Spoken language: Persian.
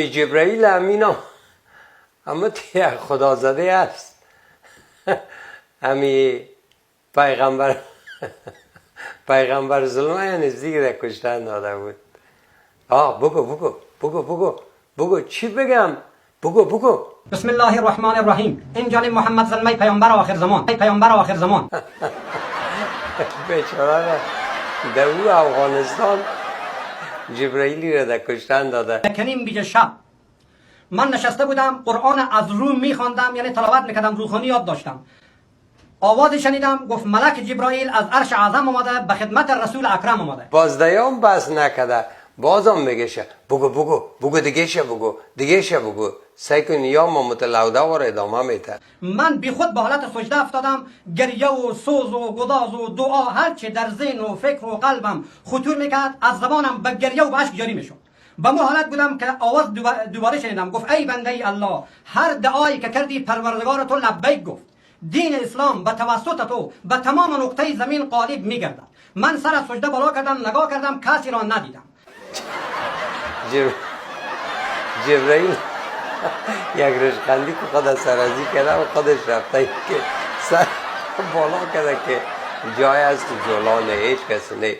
جبرئیل امین اما یک خدا زده است. همی پیغمبر زلمه نزدیک در کشتن داده بود. آه، بگو بگو بگو بگو بگو، چی بگم؟ بگو بگو. بسم الله الرحمن الرحیم. این جانب محمد زلمی، پیامبر آخر زمان، پیامبر آخر زمان. بیچاره در او افغانستان جبرئیلی را در کشتن داده. کنیم بیج شب من نشسته بودم، قرآن از رو میخواندم، یعنی تلاوت میکردم، روخانی یاد داشتم. آواز شنیدم، گفت ملک جبرائیل از عرش اعظم آمده، به خدمت رسول اکرم آمده. باز دیام بس نکده، بازم میگشه بگو بگو بگو، دیگه شه بگو، دیگه شه بگو. سعی کن یا ما متلوده و ادامه میته. من بی خود به حالت سجده افتادم. گریه و سوز و گداز و دعا، هر چه در ذهن و فکر و قلبم خطور میکرد، از زبانم به گریه و به اشک جاری میشد. به مو حالت بودم که آواز دوباره شنیدم، گفت ای بنده الله، هر دعایی که کردی پروردگار تو لبیک گفت. دین اسلام به توسط تو به تمام نقطه زمین غالب میگردد. من سر از سجده بالا کردم، نگاه کردم، کسی را ندیدم. جبرئیل یک رشقندی که خود از سرازی کرده و خودش رفته که سر بالا کرده که جای از تو جولانه هیچ کسی نه.